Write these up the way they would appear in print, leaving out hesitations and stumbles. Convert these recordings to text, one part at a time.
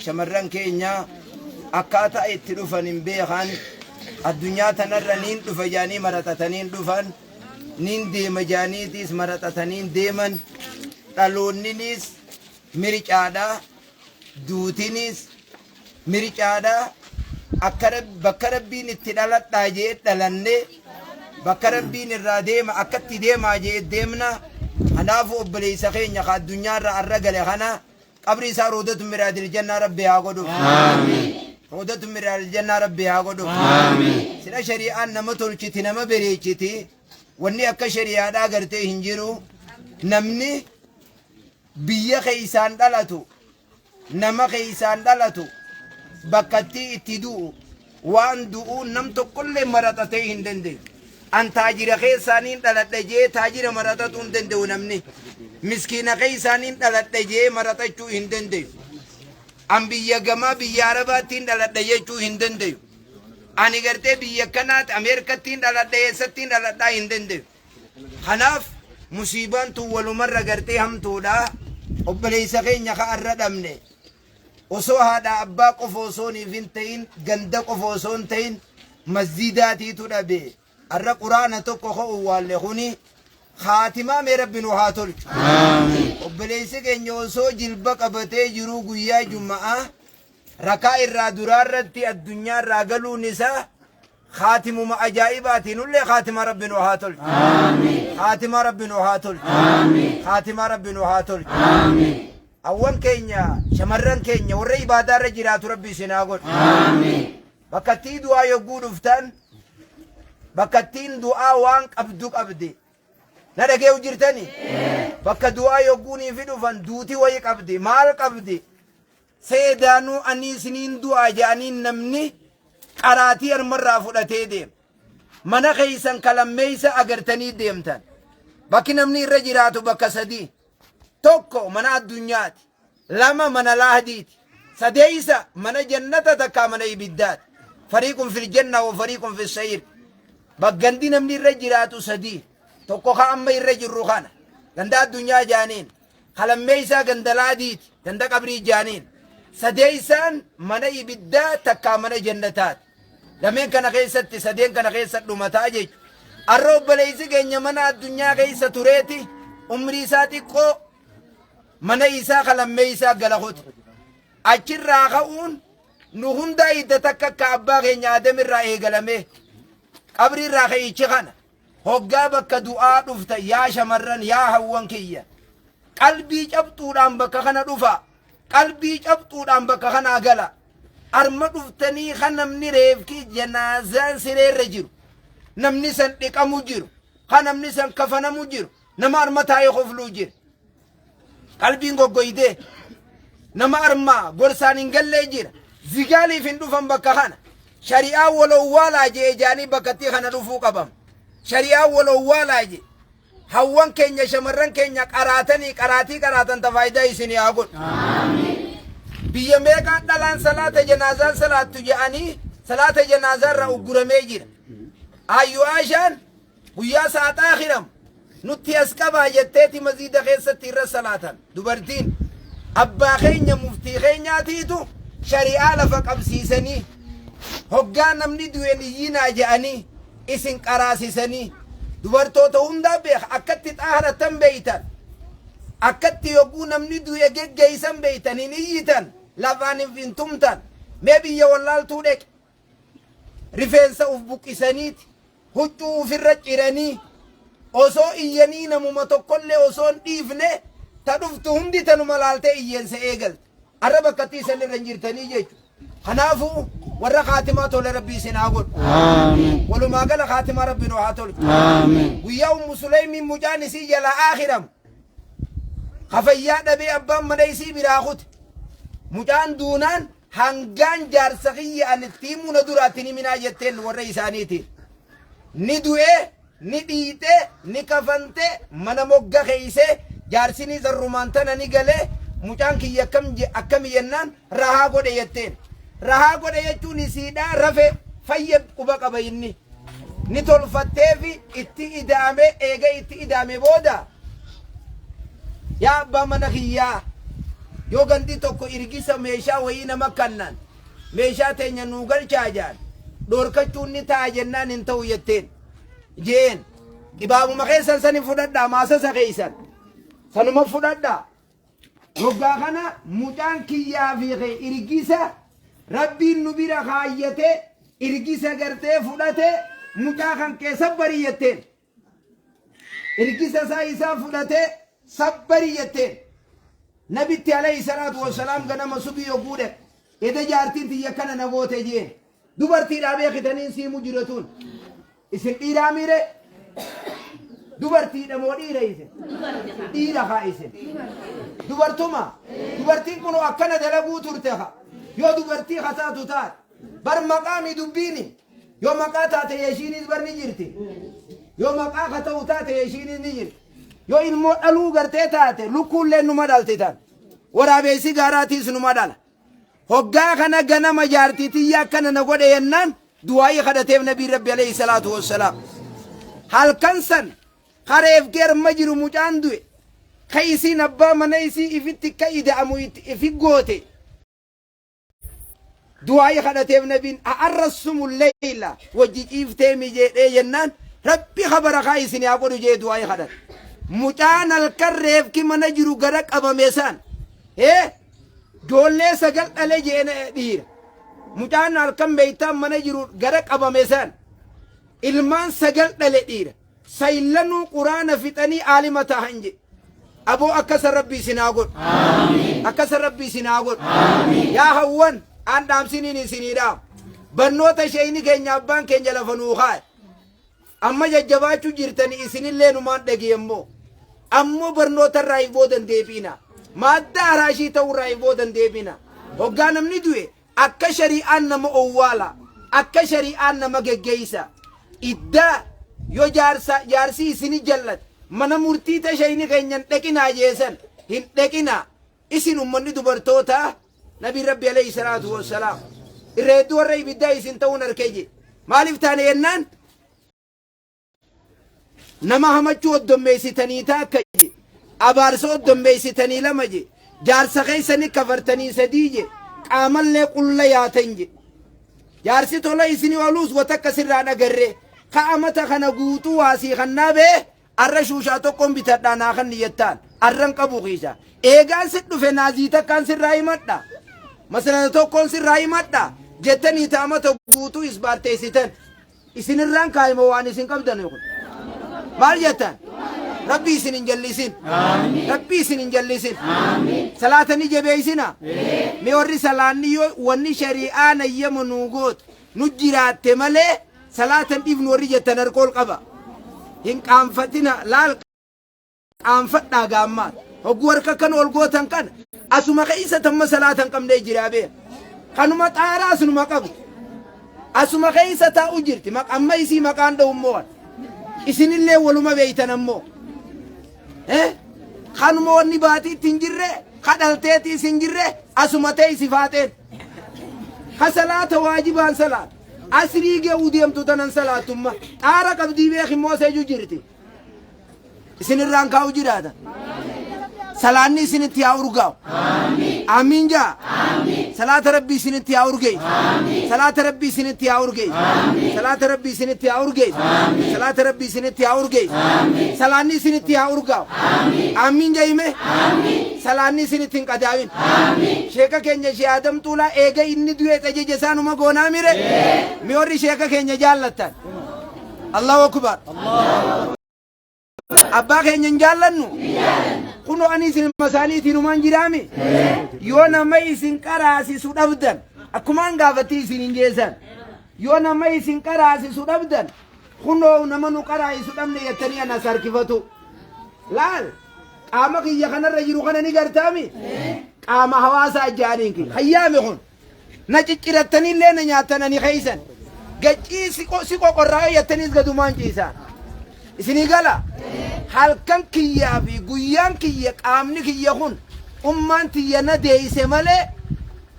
Shamarran keenya akkaataa itti dhufan hin beekan. Addunyaa tanarra niin dhufa jaanii maraxataniin dhufan, niin deema jaaniitiis maraxataniin deeman. Dhaloonniniis mircaadha, duutiniis mircaadha. Akka bakka Rabbiin itti dhaladhaa jee dhalanne, bakka Rabbiin irraa deema akkatti deemaa jee deemna. Kanaafuu obboleessa keenya ka addunyaarra arra gale kana qabri isaa roodatu miraadil jannaa Rabbi haa godhuuf. Roodatu miraadil jannaa Rabbi haa godhuuf. Sila shari'aan nama tolchiti, nama bereechiti. Wanni akka shari'aadhaa gartee hin jiru. Namni biyya keeysaan dhalatu, nama keeysaan dhalatu, bakkattii itti du'u, waan du'uun nam tokkollee maraxatee hin danda'u. An taajira keessaaniin dhaladhe jee taajira maraxatuu hin danda'u namni. Miskiina keessaaniin dhaladhe jee maraxachuu hin danda'u. An biyya gamaa biyya Arabaattiin dhaladhe jechuu hin danda'u. Ani gartee biyya kanaatti Ameerikattiin dhaladhe, eessattiin dhaladhaa hin danda'u. Kanaaf musiibaan tun walumarra gartee hamtuudha. Obboleessa keenya ka arra dhabne osoo haadha abbaa qofa osoo hin ta'in, ganda qofa osoo hin ta'in, masjidaatiitu dhabe. Arra quraana tokko ka uwwaalle kuni khaatimaa mee Rabbi nu haa tolchu. Obboleessi keenya osoo jilba qabatee jiruu guyyaa Juma'aa rakaa irraa duraarratti addunyaa irraa galuun isaa khaatimuma ajaa'ibaati. Nullee khaatimaa Rabbi nu haa tolchu. Khaatimaa Rabbi nu haa tolchu. Khaatimaa Rabbi nu haa tolchu. Hawwan keenya, shamarran keenya warra ibaadaa irra jiraatu Rabbi isin haa godhu. Bakka ittiin du'aa yogguu dhuftan, bakka ittiin du'aa waan qabdu qabdi. Na dhagee'u jirtani? Bakka du'aa yogguunii fi dhufan duuti wayi qabdi. Maal qabdi? Seedaanuu ani isiniin du'aa jedhanii namni qaraatii harmarraa fudhatee deema. Mana keessan kalammeessa agartanii deemtan. Bakki namni irra jiraatu bakka sadii. Tokko mana addunyaati. Lama mana laahdiiti. Sadeessa mana jannata, takkaa mana ibiddaati. Fariiqun fil janna wa fariiqun fil sa'iir. Baggandi namni irra jiraatu sadii. Tokko ka amma irra jirru kana. Ganda addunyaa jaaniin. Kalammeessaa ganda laahdiiti. Ganda qabrii jaaniin. Sadeessaan mana ibiddaa takkaa mana jannataati. Lameen kana keessatti, sadeen kana keessa dhumataa jechuudha. Arra obboleessi keenya mana addunyaa keessa tureeti umrii isaa xiqqoo mana isaa kalammeessaa gala kote. Achirraa ka'uun nu hundaa hidda takka akka abbaa keenya Adam irraa eegalame qabrii irraa ka'ichi kana hoggaa bakka du'aa dhufta, yaa shamarran, yaa hawwan kiyya, qalbii cabxuudhaan bakka kana dhufa, qalbii cabxuudhaan bakka kanaa gala. Arma dhuftanii kan namni reefki janaazaan sireerra jiru, namni san dhiqamu jiru, kan namni san kafanamu jiru, nama arma taa'ee kofluu jira. Qalbiin goggoytee nama armaa gorsaan hin gallee jira. Zigaaliif hin dhufan bakka kana. Shari'aa wal owwaalaa jee jaanii bakkattii kana dhufuu qabam. Shari'aa wal owwaalaa jee. Hawwan keenya, shamarran keenya qaraatanii qaraatii qaraatan ta faayidaa isinii haa godhu. Biyya meeqaa dhalaan salaata janaazaan salaattu jedhanii salaata janaazaa irraa ugguramee jira. Ayyuu Aashaan guyyaa saaxaa hiramu nutti as qabaa jetteeti masjiida keessatti irra salaatan. Dubartiin abbaa keenya muftii keenyaatiitu shari'aa lafa qabsiisanii hoggaa namni du'en iyyinaa jedhanii isin qaraasisanii dubartoota hundaa beeka. Akkatti xaaharatan beeytan, akkatti yogguu namni du'e geggeessan beeytan, hin iyyitan, lafaan hin tumtan. Mee biyya wallaaltuu dheqe, rifeensa uf buqqisaniiti huccuu ufirra ciranii osoo iyyanii namuma tokkollee osoo hin dhiifne, ta dhuftu hundi tanuma laaltee iyyeensa eegalte. Arra bakkattii isan irra hin jirtanii jechuudha. Kanaafuu warra kaatimaa tole Rabbi isin haa godhu. Walumaa gala kaatimaa Rabbi nu haa tolchu. Guyyaa Ummu Suleymiin mucaan isii jalaa aakhiramu kafayyaa dhabee abbaan mana isii biraa kute. Mucaan duunaan hangaan jaarsa kiyya ani itti himuu na duraatti ni minaa jetteen warra isaaniitiin. Ni du'ee, ni dhiite, ni kafante, mana mogga keeyse jaarsini zarrumaan tana ni galee, mucaan kiyya akkam akkami jennaan, rahaa godhe jetteen. Rahaa godhe jechuun isiidhaa rafe fayya quba qaba inni. Ni tolfatteefi itti ida'ame. Eega itti ida'ame booda, yaa abbaa mana kiyyaa, Yoo gandi tokko irgisa meeshaa wayii nama kannan meeshaa teenya nuu galchaa jaan dhoorkachuun ni ta'a jennaan hin ta'u jetteen jeen dhibaabuma keessan sani fudhadhaa maasasa keessan sanuma fudhadhaa. Waggaa kana mucaan kiyyaa fi kee irgisa Rabbiin nu bira kaayyate irgisa gartee fudhate mucaa kan kee sabbarii jetteen. Irgisa isaa isaa fudhate sabbarii jetteen. Nabitti alayhi salaatu wassalaam ganama subii yogguu dhaqe. Eda jaartiin tiyya kana na goote jeen. Dubartiidhaa beekitaniin siimu jiratuun. Isin dhiiraa miire? Dubartiidha moo dhiira isin? Dhiira haa isin. Dubartuma. Dubartiin kun akkana dalaguu turte haa. Yoo dubartii hasaatu taate. Bar maqaa mi dubbiini. Yoo maqaa taate yeshiinis bar ni jirti. Yoo maqaa ka ta'u taate yeshiinis ni jirti. Yoo ilmoo dhaluu gartee taate lukkuullee numa dhalti tan. Waraabeessi gaaraatiis numa dhala. Hoggaa kana ganama jaartii tiyya akkana na godhe jennaan du'aa'ii kadhateef nabiin rabbi alayhi salaatu wassalaam. Halkan san kareef geerma jiru mucaan du'e. Ka isiin abbaa mana isii ifitti akka ida'amu ifi goote. Du'aa'ii kadhateef nabiin a'arrassumu leeyla wajji ciiftee mi jedhee jennaan rabbi kabarakaa isin haa godhu jee du'aa'ii kadhate. Mucaan halkan reefki mana jiru gara qabame san. Hee Joollee sagal dhale jeen dhiira. Mucaan halkan beektaan mana jiru gara qabame san ilmaan sagal dhale dhiira. Saylanuu quraana fixanii aalima tahan jedhe. Aboo akkasa rabbi isin haa godhu. Akkasa rabbi isin haa godhu. Yaa hawwan aan dhaamsiniin isinii dhaamu. Barnoota sheeyni keenya abbaan keenya lafa nuu kaa'e. Amma jajjabaachuu jirtani isinillee numaan dhageemmoo. Ammoo barnoota irraa hin boodan deebi'ina. Maaddaa haraashii ta'uu irraa hin boodan deebi'ina. Hoggaa namni du'e akka shari'aan nama owwaala. Akka shari'aan nama geggeessa. Iddaa yoo jaarsa jaarsi isini jallate mana murtii tashayni keenya hin dhaqinaa jeesan hin dhaqinaa. Isin ummanni dubartootaa Nabiin Rabbi alayhi salaatu wassalaam irra hedduu warra ibiddaa isin ta'uun arkee jedhe. Maaliif taane jennaan nama hamachuu oddommeessitanii taakka je abaarsa oddommeessitanii lama je jaarsa keessani kafartanii sadii je qaamallee qulla yaatan je jaarsi tola isinii ooluus watakka sirraa dhagarree ka amata kana guutuu waasii kannaa bee Arra shuushaa tokkon bitadhaa naa kanni jettaan. Arran qabu kiisa. Eegaan sit dhufe naazii takkaan sirraa himadha. Masalana tokkoon sirraa himadha. Jettanii taamata guutuu isbaarteessitan. Isinirraan kaayima waan isin qabdan kun. Maal jettan? Rabbi isin hin jallisin. Rabbi isin hin jallisin. Salaata ni jabeessina. Mee warri salaanni yoo wanni shari'aan ayyamu nuu gootu nu jiraatte malee salaatan dhiifnu warri jettan harka ol qaba. Hin qaanfatina laal qaanfadhaa gaammaa. Hogguu harka kan ol gootan kana asuma keessa tamma salaatan qabnee jiraa beeka. Kanuma xaaraa asunuma qabu. Asuma keessa taa'u jirti. Amma isii maqaan dha'u immoo isinillee waluma beeytan ammoo. Eh? Kanuma wanni baatiitti hin jirre, kadhalteetiis hin jirre, asuma teessi faaxeen. Ka salaata waajibaan salaata. Asrii ge'uu deemtu tanan salaattumma. Xaara qabdii beeki immoo seeju jirti. Isinirraan kaa'u jiraata. Salaanni isinitti haa urgaa'u. Amiin jaa. Salaata Rabbii isinitti haa urgeessu. Salaata Rabbii isinitti haa urgeessu. Salaata Rabbii isinitti haa urgeessu. Salaata Rabbii isinitti haa urgeessu. Salaanni isinitti haa urgaa'u. Amiin jaime. Salaanni isinitti hin qadaawin. Sheeka keenya Shee Adam Tuulaa eega inni du'e ajaja isaa numa goonaa mire. Mi warri sheeka keenya jaallattan. Allahu Akbar. Abbaa keenya hin jaallannu. Kunoo ani isin ilma isaaniitiin numaan jiraami. Yoo nama isin qaraasisu dhabdan akkumaan gaafattii isin hin geessan. Yoo nama isin qaraasisu dhabdan kunoo nama nu qaraa'isu dhabne jettanii anas harkifatu. Laal qaama kiyya kanarra jiru kana ni gartaami. Qaama hawaasaa jaaniin kiyya. Hayyaami kun. Na ciccirattaniillee na nyaattan ani keessan. Gaccii si qoqorraa jettaniis gadumaan ciisaa. Isinii gala? Halkan kiyyaa fi guyyaan kiyya qaamni kiyya kun ummaan tiyya na deeyse malee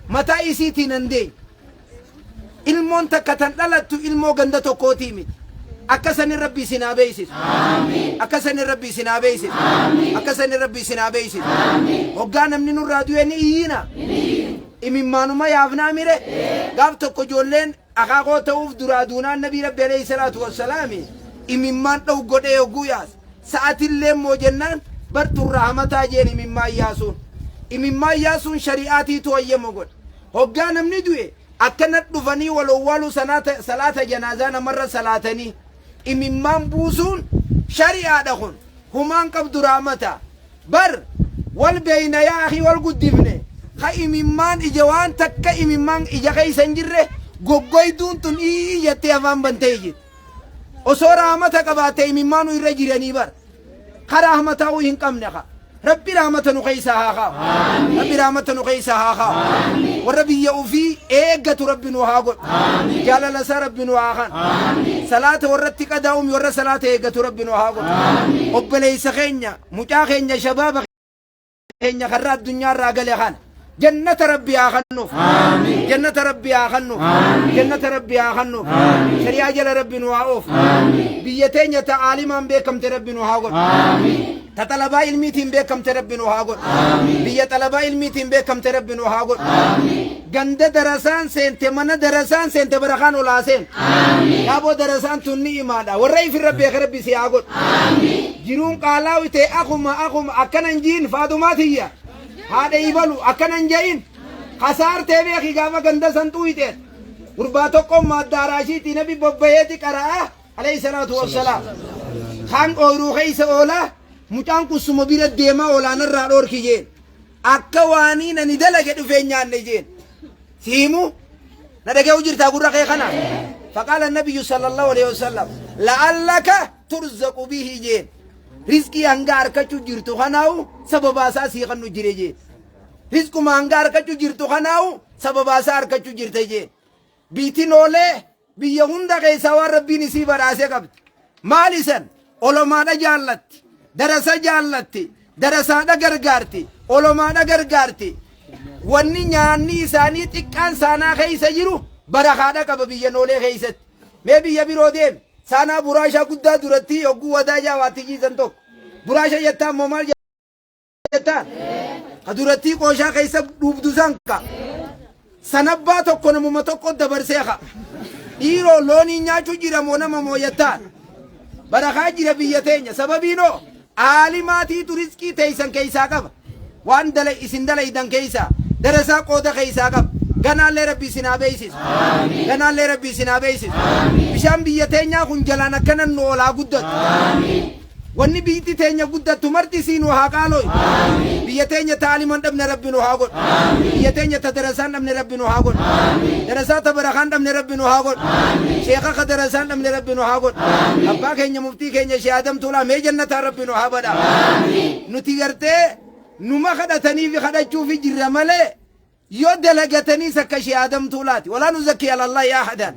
mataa isiitiin hin deeyne. Ilmoon takka tan dhalattu ilmoo ganda tokkootii miti. Akka sanin Rabbi isin haa beeysisu. Akka sanin Rabbi isin haa beeysisu. Akka sanin Rabbi isin haa beeysisu. Hoggaa namni nurraa du'e ni iyyina. Imimmaanuma yaafnaa mire. Gaaf tokko ijoolleen akaakoo ta'uuf duraa duunaan Nabii Rabbi alayhi salaatu wassalaami imimmaan dha'u godhee hogguu yaas. Sa'atillee immoo jennaan bartuun rahamataa jeen imimmaan yaasuun. Imimmaan yaasuun shari'aatiitu hayyama godhe. Hoggaa namni du'e akkana dhufanii wal owwaaluu salaata janaazaa namarra salaatanii imimmaan buusuun shari'aadha kun. Humaan qabdu rahmata. Bar wal beeyna yaa akii wal guddifne. Ka imimmaan ija waan takka imimmaan ija keessa hin jirre goggoyduun tun ii jettee afaan bantee ijiti. Osoo rahmata qabaatte imimmaanu irra jiranii bar. Ka rahmataa'uu hin qabne ka. Rabbi rahmata nu keessa haa kaa'u. Rabbi rahmata nu keessa haa kaa'u. Warra biyya ofii eeggatu Rabbi nu haa godhu. Jaalala isaa Rabbi nu haa kanu. Salaata warratti qadaa'uumi warra salaata eeggatu Rabbi nu haa godhu. Obboleessa keenya mucaa keenya shabaaba keenya karra addunyaa irraa gale kana jannata Rabbi haa kennuuf. Jannata Rabbi haa kennuuf. Jannata Rabbi haa kennuuf. Shari'aa jala Rabbi nu haa oofu. Biyya teenya ta aalimaan beekamte Rabbi nu haa godhu. Ta xalabaa ilmiitiin beekamte Rabbi nu haa godhu. Biyya xalabaa ilmiitiin beekamte Rabbi nu haa godhu. Ganda darasaan seente mana darasaan seente barakaan ol haa seentu. Yaaboo darasaan tun ni imaadha. Warra ifirra beeke Rabbi si haa godhu. Jiruun qaalaawi ta'e akuma akuma akkana hin jiin faadumaa tiyya. Haadha ibalu akkana hin jahin. Kasaartee beeki gaafa ganda san xuuyxeen. Gurbaa tokkoon maaddaaraashiitii nabi bobbayeeti qara'a. Alayhi salaatu wassalaam. Kaan ooyruu keessa oola mucaan kun suma bira deemaa oolaanarraa dhoorki jeen. Akka waanii ani dalage dhufee nyaanne jeen. Siimu na dhaga'u jirtaa gurra kee kana. Faqaala nabiyyu sallallahu alayhi wasallam la'allaka turzaqu bihi jeen. Rizqii hanga harkachuu jirtu kanaawu sababaasaa sii kannu jire jeen. Rizquma hanga harkachuu jirtu kanaawu sababaasaa harkachuu jirte jeen. Biitiin oolee biyya hunda keessaa waan Rabbiin isii badhaasee qabdi. Maal isan? Olomaadha jaallatti. Darasa jaallatti. Darasaadha gargaarti. Olomaadha gargaarti. Wanni nyaanni isaanii xiqqaan saanaa keessa jiru barakaadha qaba biyya noolee keessatti. Mee biyya biroo deemi. Saanaa buraashaa guddaa duratti yogguu wadaa jaawaatti jiisan tokko. Buraasha jettaa immoo maal jettaan? Ka durattii qooshaa keessa dhuubdu san ka. Sanabbaa tokko namuma tokko dabarsee ka. Dhiiroo loonii nyaachuu jira moo nama moo jettaan? Barakaa jira biyya teenya. Sababiinoo aalimaatiitu rizqii teessan keessaa qaba. Waan dala isin dalaydan keessaa darasaa qooda keessaa qaba. Ganaallee Rabbi isin haa beeksisu. Ganaallee Rabbi isin haa beeksisu. Bishaan biyya teenyaa kun jalaan akkanan nu olaa guddatu. Wanni biyyi teenya guddattu marti isii nu haa qaalooy. Biyya teenya ta aliman dhabne Rabbi nu haa godhu. Biyya teenya ta darasaan dhabne Rabbi nu haa godhu. Darasaa ta barakaan dhabne Rabbi nu haa godhu. Sheekha ka darasaan dhabne Rabbi nu haa godhu. Abbaa keenya muftii keenya Shee Adam Tuulaa mee jannataa Rabbi nu haa badha. Nuti gartee numa kadhatanii fi kadhachuufi jirra malee yoo dalagataniis akka Shee Adam Tuulaati. Walaa nu zakkii alallahi ahadan.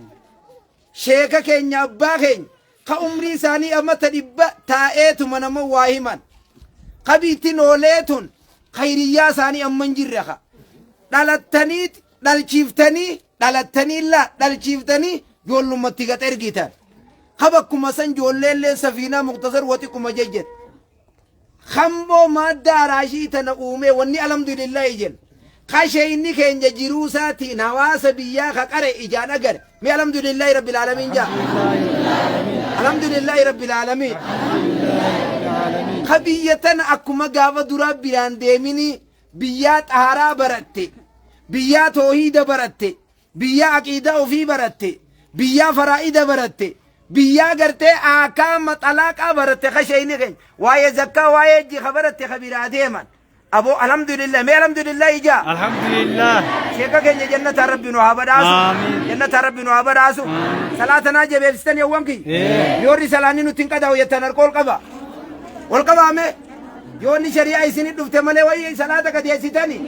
Sheeka keenya abbaa keenya ka umrii isaanii amata 100 taa'eetuma nama waa himan. Ka biittiin oolee tun kayriyyaa isaanii amma hin jirre ka. Dhalattanii dhalchiiftanii dhalattanii laa dhalchiiftanii ijoollumatti gad ergitan. Ka bakkuma san ijoolleellee safiinaa muktasar waxiquma jejjet. Kammoo maadda araashii tana uumee wanni alhamdulillahi jenna. Ka sheeyni keenya jiruu isaatiin hawaasa biyyaa ka qare ijaan agare. Mee alhamdulillahi rabbil aalamiin jaa. Alhamdulillahi rabbil aalamiin. Ka biyya tana akkuma gaafa duraa biraan deeminii biyyaa xaharaa baratte. Biyyaa toohiida baratte. Biyyaa aqiidaa ofii baratte. Biyyaa faraa'ida baratte. Biyyaa gartee aakaama xalaaqaa baratte ka sheeyni keenya. Waa'ee zakkaa waa'ee hajji ka baratte ka biraa deeman. Aboo alhamdulillah mee alhamdulillah ijaa. Alhamdulillah. Sheeka keenya jannataa Rabbi nu haa badhaasu. Aamiin. Jannataa Rabbi nu haa badhaasu. Salaata naa jabeessitanii hawwan kiyya. Ee. Yoorri salaanni nutti hin qadaa'u jettan harka ol qaba. Ol qabaame. Yoonni shari'aa isinii dhufte malee wayii salaata qajeessitanii.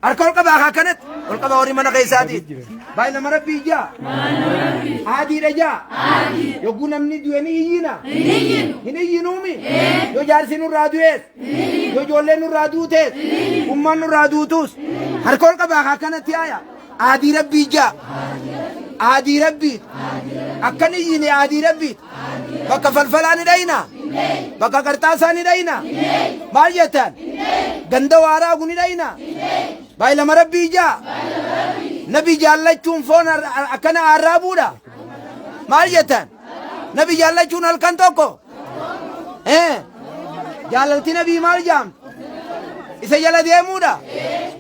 Harka ol qabaa akkanatti. Ol qabaa warri mana keessaati. Baay'ee nama Rabbii ijaa. Haadiidha ijaa. Yogguu namni du'e ni iyyina. Hin iyyinuumi. Yoo jaarsi nurraa du'ees. Yoo ijoolleen nurraa duutees. Ummaan nurraa duutuus. Harka ol qabaa akkanatti haaya. Aadii rabbii jaa. Aadii rabbii. Akkan iyyine aadii rabbii. Bakka falfalaa ni dhayna. Bakka qarxaasaa ni dhayna. Maal jettan? Ganda waaraa ni dhayna. Baay'ilama rabbii jaa. Nabi jaallachuun foon akkana arraabuudha. Maal jettan? Nabi jaallachuun halkan tokko. Jaalalti nabii maal jaam? Isa jala deemuudha.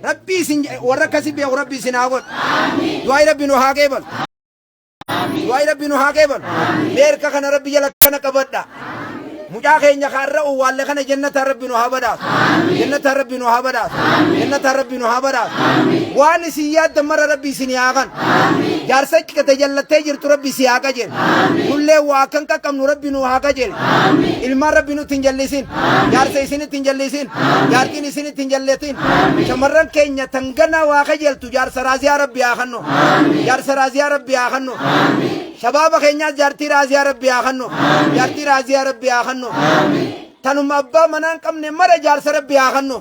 Rabbii isin warra akkasii beeku rabbii isin haa godhu. Du'aa rabbi nu haa qeebalu. Du'aa rabbi nu haa qeebalu. Meerka kana rabbi jala kana qabadha. Mucaa keenya kaarra uwwaalle kana jannataa rabbi nu haa badhaasu. Jannataa rabbi nu haa badhaasu. Jannataa rabbi nu haa badhaasu. Waan isin yaaddan mara rabbi isin haa kan. Jaarsa kate jallattee jirtu rabbi si haa qajeelu. Nullee waa akkan qaqqabnu rabbi nu haa qajeelu. Ilmaan rabbi nutti hin jallisin. Jaarsa isinitti hin jallisin. Jaartiin isinitti hin jallatin. Shamarran keenya tanganaa waa qajeeltu jaarsa raaziyaa rabbi haa kannu. Jaarsa raaziyaa rabbi haa kannu. Shabaaba keenyaas jaartii raaziyaa rabbi haa kannu. Jaartii raaziyaa rabbi haa kannu. Tanuma abbaa manaa hin qabne mara jaarsa rabbi haa kannu.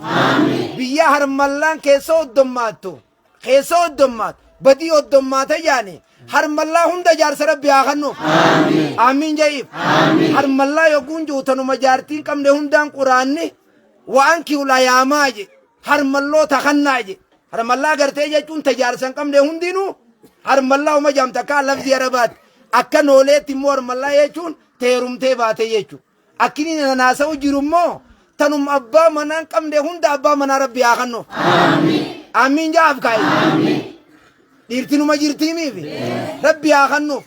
Biyya harmallaan keessa hoddommaattu. Keessa hoddommaatu. Badii hoddommaata jaani. Harmallaa hunda jaarsa rabbi haa kannu. Aamiin ja'iif. Harmallaa yogguun jiru tanuma jaartii hin qabne hundaan quraanni waan kiwla yaamaa je. Harmalloota kannaa je. Harmallaa gartee jechuun tajaarsa hin qabne hundinuu harmallaa uma jaamta akka lafti arabaatti. Akka nooleetti immoo harmallaa jechuun teerumtee baate jechuudha. Akkini nanaasa'u jiru immoo tanuma abbaa manaa hin qabne hunda abbaa manaa rabbi haa kannu. Aamiin jaaf kaa'i. Dhiirtinuma jirtiimiifi rabbi haa kannuuf.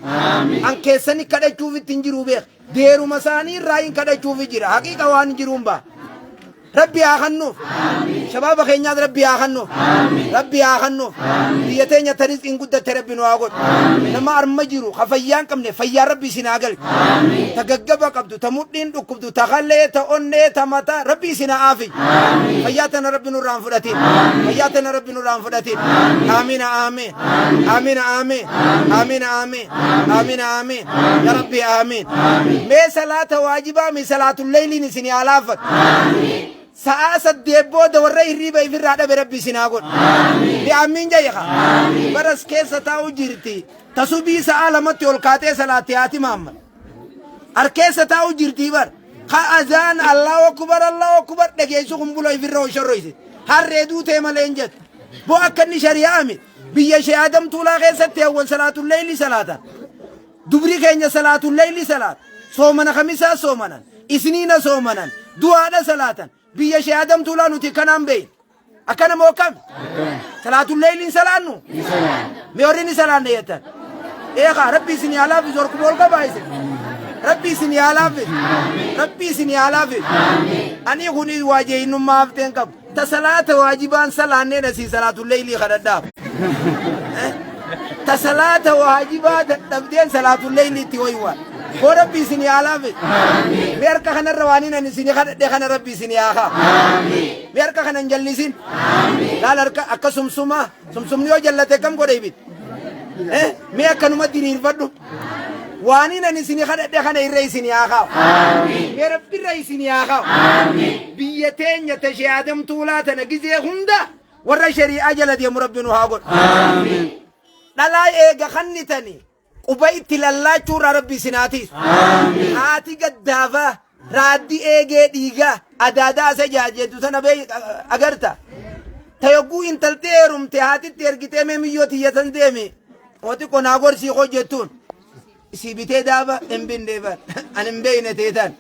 An keessani kadhachuuf ittiin jiru beek. Deeruma isaanii irraa hin kadhachuuf jira. Haqiiqa waan jiruun ba'a. Rabbi haa kannuuf. Shabaaba keenyaas rabbi haa kannuuf. Rabbi haa kannuuf. Biyya teenya ta rizqiin guddatte rabbi nu haa godhu. Nama arma jiru ka fayyaa hin qabne fayyaa rabbi isin haa galchu. Ta gaggaba qabdu, ta mudhiin dhukkubdu, ta kalee, ta onnee, ta mataa rabbi isin haa aafi. Fayyaa tana rabbi nurraa hin fudhatin. Fayyaa tana rabbi nurraa hin fudhatin. Aamiin aamiin. Aamiin aamiin. Aamiin aamiin. Aamiin aamiin. Ya rabbi aamiin. Mee salaata waajibaa mi salaatul leeyliin isin haa laaffatu. Sa'aa 8 booda warra hirriiba ifirraa dhabe rabbi isin haa godhu. Bi aamiin jayha. Baras keessa taa'u jirti. Tasubii sa'aa 2tti ol kaatee salaatte haati Mahammad. Harkeessa taa'u jirti bar. Ka azaan Allahu akbar Allahu akbar dhageessu kun bula ifirra osharroyse. Harree duutee malee hin jettu. Boo akka inni shari'aa miti. Biyya ishee Adam Tuulaa keessatti hawwan salaatul leeyli salaatan. Dubri keenya salaatul leeyli salaat. Soomana kamisaa soomanan. Isniina soomanan. Du'aadha salaatan. Biyya ishee Adam Tuulaa nuti kanaan beeyna. Akkana moo akkami? Salaatul leeyli hin salaannu? Mee warri ni salaanne jettan? Eegaa rabbi isin haa laaffisu harkuma ol qabaa isin. Rabbi isin haa laaffisu. Rabbi isin haa laaffisu. Ani kunis waa jeeynummaa hafteen qabu. Ta salaata waajibaan salaanneen asii salaatul leeylii kadhadhaaf. Ta salaata waajibaa dadhabdeen salaatul leeylii itti waywaan. Koo rabbi isin haa laaffisu. Mee harka kanarra waan hin ani isin kadhadhe kana rabbi isin haa kaa. Mee harka kana hin jallisin. Laal harka akka sumsumaa. Sumsumni yoo jallate kam godhe ibid. Mee akkanuma diriirfadhu. Waan hin ani isin kadhadhe kana irra isin haa kaa'u. Mee rabbi irra isin haa kaa'u. Biyya teenya tashee Adam Tuulaa tana gizee hunda warra shari'aa jala deemu rabbi nu haa godhu. Dhalaa eega kannitanii quba itti lallaachuu irraa rabbi isin haa tiisu. Haati gaddaafaa raaddi eegee dhiigaa adaadaa asa jaajeetu sana bee agarta. Ta yogguu intalti heerumte haatitti ergitee mee miyyoo tiyya san deemi mooti qonaa gorsii koo jettuun isii bitee daaba hin binne bar an hin beeyne teetan.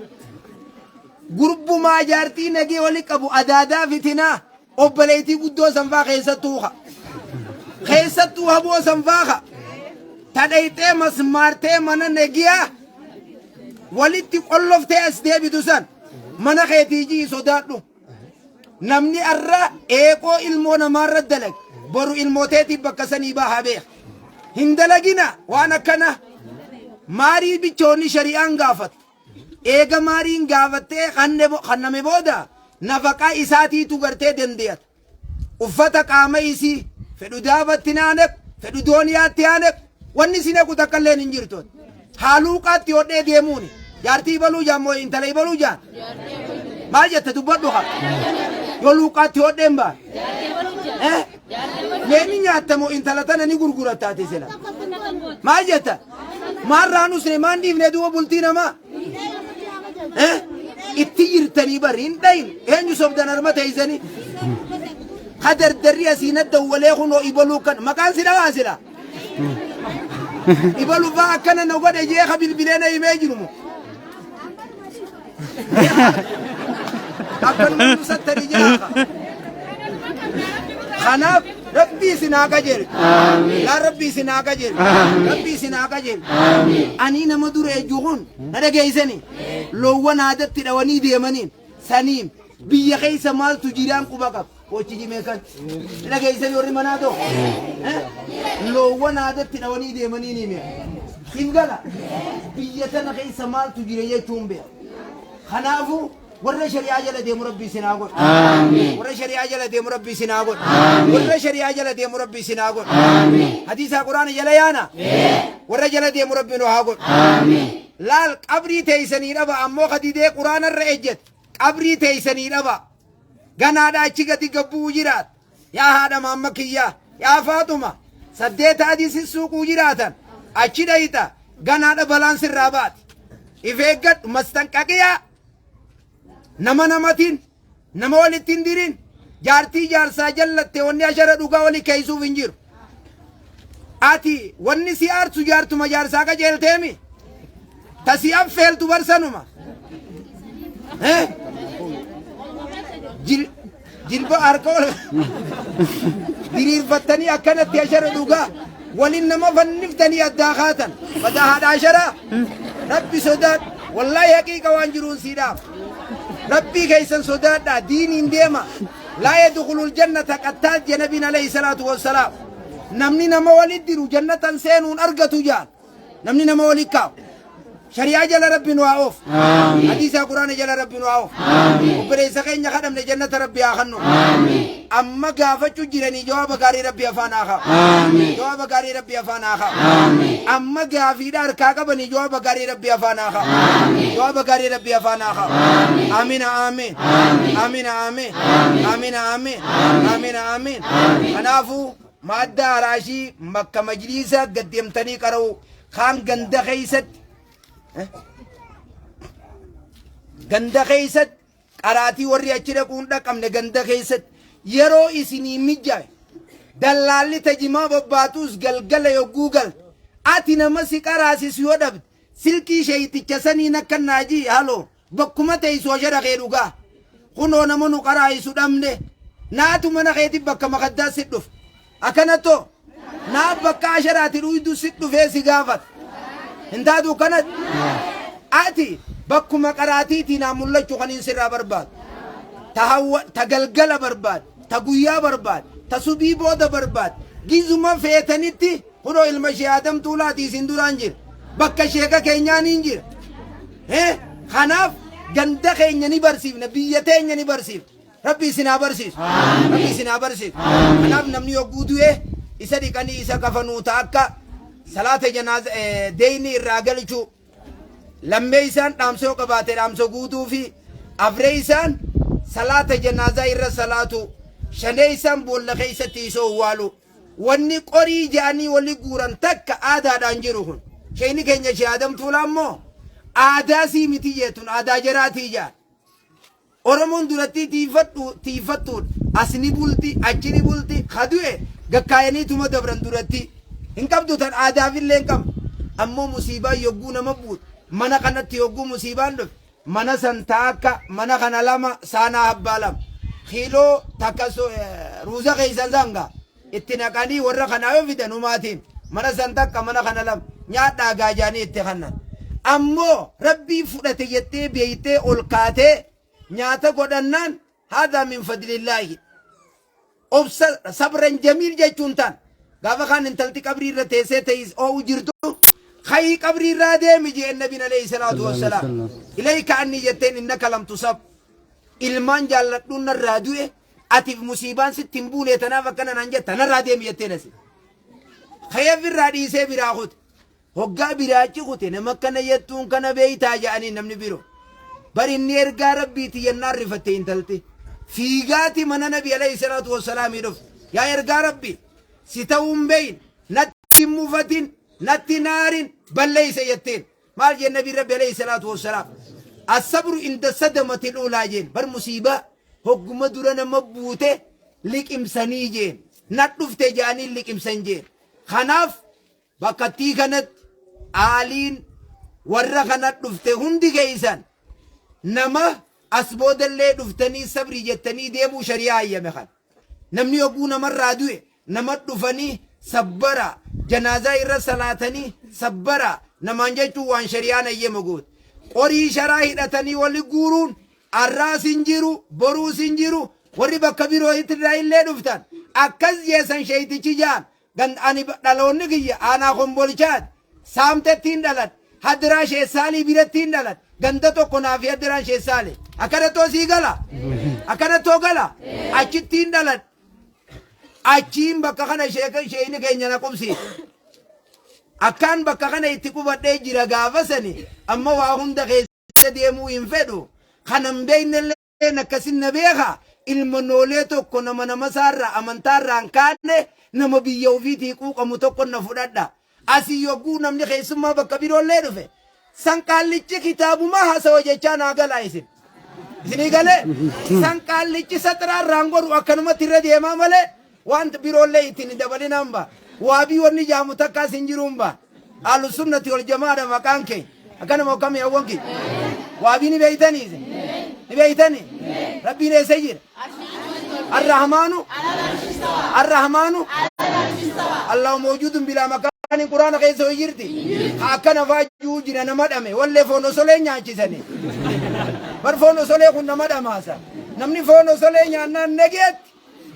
Gurbumaa jaartii nagee wali qabu adaadaa fitinaa obboleettii guddoo sanfaa keessattuu ka. Keessattuu haboo sanfaa ka. Ta dhayxee masmaartee mana negiyaa walitti qolloftee as deebitu san mana keetii jii sodaadhu. Namni arra eeqoo ilmoo namaarra dalag boru ilmooteetiif bakka sanii bahaa beeka. Hin dalagina waan akkana maarii bichoonni shari'aan gaafatu. Eega maariin gaafattee kanname booda nafaqaa isaatiitu gartee dandeeyata. Uffata qaama isii fedhu daabatti naaneq fedhu dooniyaatti aaneq wanni si nequ takka illeen hin jirtu. Haaluuqaatti hodhee deemuuni. Jaartii ibaluu jaan moo intala ibaluu jaan? Maal jette dubbadhu haa. Yoo luuqaatti hodheen baa. Eh? Mee ni nyaatta moo intala tana ni gurguratta ati sila? Maal jetta? Maal raan usne maan dhiifne duuba bultii namaa? Eh? Itti jirtanii bari hin dhayin eenyu sobdan harma teeysanii? Ka dardarri asiin adda walee kunoo ibaluu kan maqaan si dhawaa sila? Ibalu faa akkana na godhe jee ka bilbilee na himee jiru moo? Akkanuma nu sattari jaa. Kanaaf Rabbi isin haa qajeelchu. Yaa Rabbi isin haa qajeelchu. Rabbi isin haa qajeelchu. Ani nama dura ejju kun na dhageessani. Loowwan aadatti dhawanii deemaniin saniin biyya keessa maaltu jiraan quba qaba. Qochi jimee kan na dhageessani warri manaa ta'u. Loowwan aadatti dhawanii deemaniin hime. Hin gala. Biyya tana keessa maaltu jira jechuun beeka. Kanaafuu warra shari'aa jala deemu Rabbi isin haa godhu. Warra shari'aa jala deemu Rabbi isin haa godhu. Warra shari'aa jala deemu Rabbi isin haa godhu. Hadiisa Quraana jala yaana. Warra jala deemu Rabbi nu haa godhu. Laal qabrii teessanii dhaba ammoo kadidee Quraana irra ejjete qabrii teessanii dhaba. Ganaadha achi gadi gabbuu jiraat. Yaa haadha maamma kiyyaa yaa Faaxuma saddeeta adii sissuuquu jiraatan achi dhayita ganaadha balaan sirraa baati. If eeggadhu mastanqaqiyaa. Nama namatiin nama walitti hin dirin jaartii jaarsaa jallatte wanni ashara dhugaa wali keeysuuf hin jiru. Ati wanni si aarsu jaartuma jaarsaa qajeelteemi. Ta si affeeltu barsanuma. Eh? Jilba harka ol diriirfattanii akkanatti ashara dhugaa walin nama fanniftanii addaa kaatan. Badaa haadha asharaa. Rabbi sodaadhu. Wallaahi haqiiqa waan jiruun siidhaaf. Rabbii keessan sodaadhaa diiniin deema. Laa yadkhulul jannata qattaal jenabiin alayhi salaatu wassalaam. Namni nama walit diru jannatan seenuun argatu jaan. Namni nama walit kaa'u. Shari'aa jala Rabbi nu haa oofu. Hadiisa Quraana jala Rabbi nu haa oofu. Obboleessa keenya kadhamne jannata Rabbi haa kennu. Amma gaafachuu jiranii jawaaba gaarii Rabbi afaan haa kaa'u. Jawaaba gaarii Rabbi afaan haa kaa'u. Amma gaafiidha harkaa qabanii jawaaba gaarii Rabbi afaan haa kaa'u. Jawaaba gaarii Rabbi afaan haa kaa'u. Amina amiin. Amina amiin. Amina amiin. Amina amiin. Kanaafuu maaddaa araashii makka majliisa gad deemtanii qara'u kaan ganda keessatti ganda keessatti qaraatii warri achi dhaquun dhaqamne ganda keessatti yeroo isinii mijaa'e dallaalli tajimaa bobbaatus galgala yogguu galte ati nama si qaraasisu yoo dhabde silkii sheeyticha saniin akka naajii haloo bakkuma teessu ashara kee dhugaa kunoo nama nu qaraa'isu dhabne naatu mana keetti bakka makaddaa si dhufe akkanatoo naa bakka asharaati dhuydu si dhufee si gaafata hin taatu kanatti ati bakkuma qaraatiitii naa mul'achuu kan hin sirraa barbaadu ta hawwa ta galgala barbaadu ta guyyaa barbaadu ta subii booda barbaadu gizuma feetanitti kunoo ilma ishee Adam Tuulaatii isin duraan jira bakka sheeka keenyaa niin jira. Kanaaf ganda keenya ni barsiifna biyya teenya ni barsiifna. Rabbi isin haa barsiisu. Rabbi isin haa barsiisu. Kanaaf namni yogguu du'e isa dhiqanii isa kafanuu ta akka salaata janaaza deeyni irraa galchuu lammee isaan dhaamsa yoo qabaate dhaamsa guutuu fi afree isaan salaata janaazaa irra salaatu shanee isaan boolla keessatti isa owwaalu. Wanni qorii ja'anii wali guuran takka aadaadhaan jiru kun. Sheeyni keenya Shee Adam Tuulaa immoo aadaa sii miti jeetun aadaa jaraatii ja'an. Oromoon durattii tiifadhu tiifattuudha. As ni bulti achi ni bulti ka du'e gakkaayaniituma dabran durattii. Hin qabdu tan aadaafillee hin qabdu. Ammoo musiibaan yogguu nama buutu mana kanatti yogguu musiibaan dhufe mana san taakka mana kana lama saanaa habbaa lama kiiloo takka ruuza keessan sanga itti naqanii warra kanaa yoo fidan humaatiin mana san takka mana kana lama nyaadhaa gaajaanii itti kannan ammoo rabbii fudhate jettee beeytee ol kaatee nyaata godhannaan haadhaa min fadlillaahi obsa sabran jamiil jechuun taan gaafa kaan intalti qabrii irra teessee teess oo'u jirtu kayii qabrii irraa deemi jeen nabiin alayhi salaatu wassalaam ilayka anni jetteen innaka lam tusab ilmaan jaalladhuun narraa du'e atiif musiibaan sitti hin buune tanaaf akkana naan jetta narraa deemi jetteen asi kayaf irraa dhiisee biraa kute hoggaa biraachi kute nama akkana jettuun kana beeytaa jedhanii namni biro bar inni ergaa rabbiiti yennaan rifatte intalti fiigaati mana nabi alayhi salaatu wassalaamii dhufe. Yaa ergaa Rabbi, si ta'uu hin beeyin, natti hin mufatin, natti hin aarin, balleeyse jetteen. Maal jeen Nabiin Rabbi alayhi salaatu wassalaam? As-sabru inda sadamatil uulaa jeen. Bar musiibaa hogguma dura nama buute liqimsanii jeen. Na dhufte jaanii liqimsan jeen. Kanaaf bakkattii kanatti aaliin warra kana dhufte hundi keeysan nama as boodallee dhuftanii sabrii jettanii deemuu shari'aa hayyame kana. Namni yogguu namarraa du'e nama dhufanii sabbara janaazaa irra salaatanii sabbara namaan jechuun waan shari'aan hayyama goote. Qorii sharaa hidhatanii wali guuruun arraas hin jiru boruus hin jiru. Warri bakka biroo irraa illee dhuftan akkas jeesan sheeytichi jaan gan ani dhaloonni kiyya aanaa Kombolchaati. Saamtettiin dhaladhe. Hadiraa Sheessaalii birattiin dhaladhe. Ganda tokko naafi hadiraan Sheessaalee. Akkanattoo sii gala? Akkanattoo gala? Achittiin dhaladhe. Achiin bakka kana sheeyni keenya na qubsiise. Akkaan bakka kana itti qubadhee jira gaafa sani amma waa hunda keessa deemuu hin fedhu. Kanan beeknellee akkasin na beeka. Ilma noolee tokko nama nama isaarraa amantaarraa hin kaane, nama biyya ofiitii quuqamu tokko na fudhadha. Asii yogguu namni keessummaa bakka biroollee dhufe sanqaallichi kitaabuma haasawa jechaa naa galaa isin. Isinii galee sanqaallichi saxiraarraan godhu akkanumatti irra deemaa malee wanta biroollee ittiin hin dabalinaan ba'a. Waabii wanni jaamu takkaas hin jiruun ba'a. Ahlu sunnati wal jamaadha maqaan keenya. Akkanuma akkamii hawwan kiyya. Waabii ni beeytanii isin? Ni beeytanii? Rabbiin eessa jira? Arrahmaanu Arrahmaanu Allahu mawjuudun bilaa makaanin Quraana keessa ho'i jirti. Ha akkana faa juu jira nama dhame wallee foon osolee nyaachisanii. Bar foon osolee kun nama dhamaasa. Namni foon osolee nyaannaan nageetti.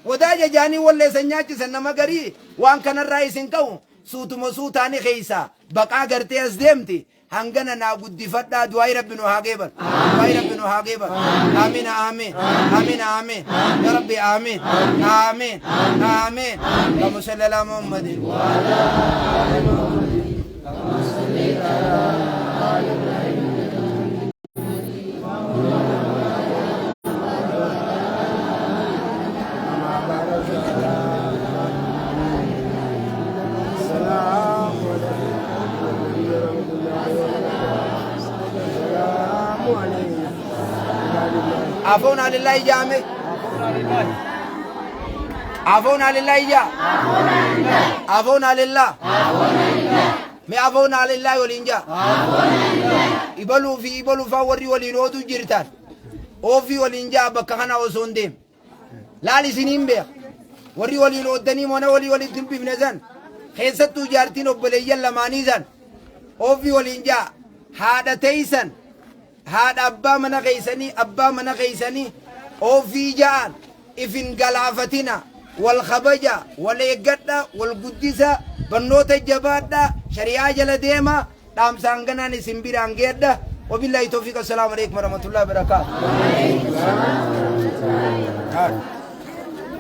Wadaaja jaanii wallee san nyaachisan nama garii waan kanarraa isin ka'u suutuma suutaani keessa baqaa gartee as deemti. Hangana naa guddifadhaa, du'aayi Rabbi nu haa geeban, du'aayi Rabbi nu haa geeban. Aamiin, aamiin, aamiin, aamiin, ya Rabbi, aamiin, aamiin, aamiin. Allahumma salli alaa Muhammadin. Afoon lillahi jaame. Afoon lillahi jaa. Afoon lillah. Mee afoon lillahi waliin jaa. Ibaluu fi ibaluu faa warri waliin ooduu jirtan. Oofii waliin jaa bakka kana osoo hin deemne. Laal isiniin beeka. Warri waliin ooddanii mana walii walitti hin bifne san. Keessattuu jaartiin obboleeyyan lamaanii san. Oofii waliin jaa. Haadha teeysan. Haadha abbaa mana keeysanii, abbaa mana keeysanii oofii ja'aan ifin galaafatina. Wal kabaja, wal eeggadha, wal guddisa, barnoota jabaadha, shari'aa jala deema. Dhaamsaan ganaan isin biraan geedha. Wabillahi tawfiq. Assalaamu alaikum warahmatullahi wabarakaatuh.